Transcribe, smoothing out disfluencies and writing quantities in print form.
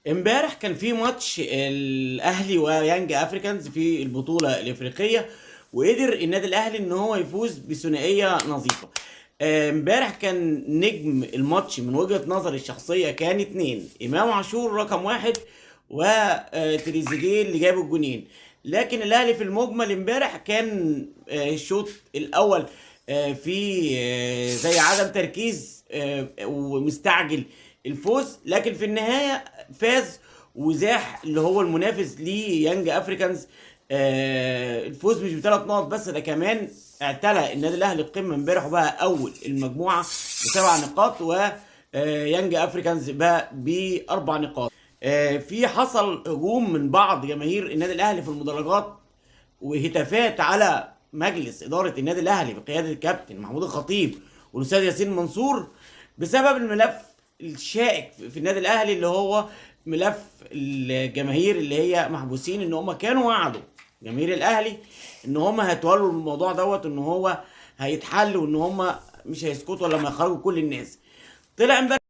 امبارح كان في ماتش الاهلي ويانج افريكانز في البطولة الافريقيه، وقدر النادي الاهلي ان هو يفوز بثنائيه نظيفه. امبارح كان نجم الماتش من وجهه نظري الشخصية كان اتنين: امام عاشور رقم واحد وتريزيجيه اللي جاب الجونين. لكن الاهلي في المجمل امبارح كان الشوط الاول في زي عدم تركيز ومستعجل الفوز، لكن في النهاية فاز وزاح اللي هو المنافس ليانج افريكانز. الفوز مش بثلاث نقط بس، ده كمان اعتلى النادي الاهلي القمه امبارح وبقى اول المجموعة بسبع نقاط، و يانج افريكانز بقى باربع نقاط. في حصل هجوم من بعض جماهير النادي الاهلي في المدرجات وهتافات على مجلس ادارة النادي الاهلي بقيادة الكابتن محمود الخطيب والاستاذ ياسين منصور بسبب الملف الشائك في النادي الاهلي، اللي هو ملف الجماهير اللي هي محبوسين، ان هم كانوا وعدوا جماهير الاهلي ان هم هيتولوا الموضوع دوت، ان هو هيتحل، وان هم مش هيسكتوا لما يخرجوا كل الناس. طلع امبارح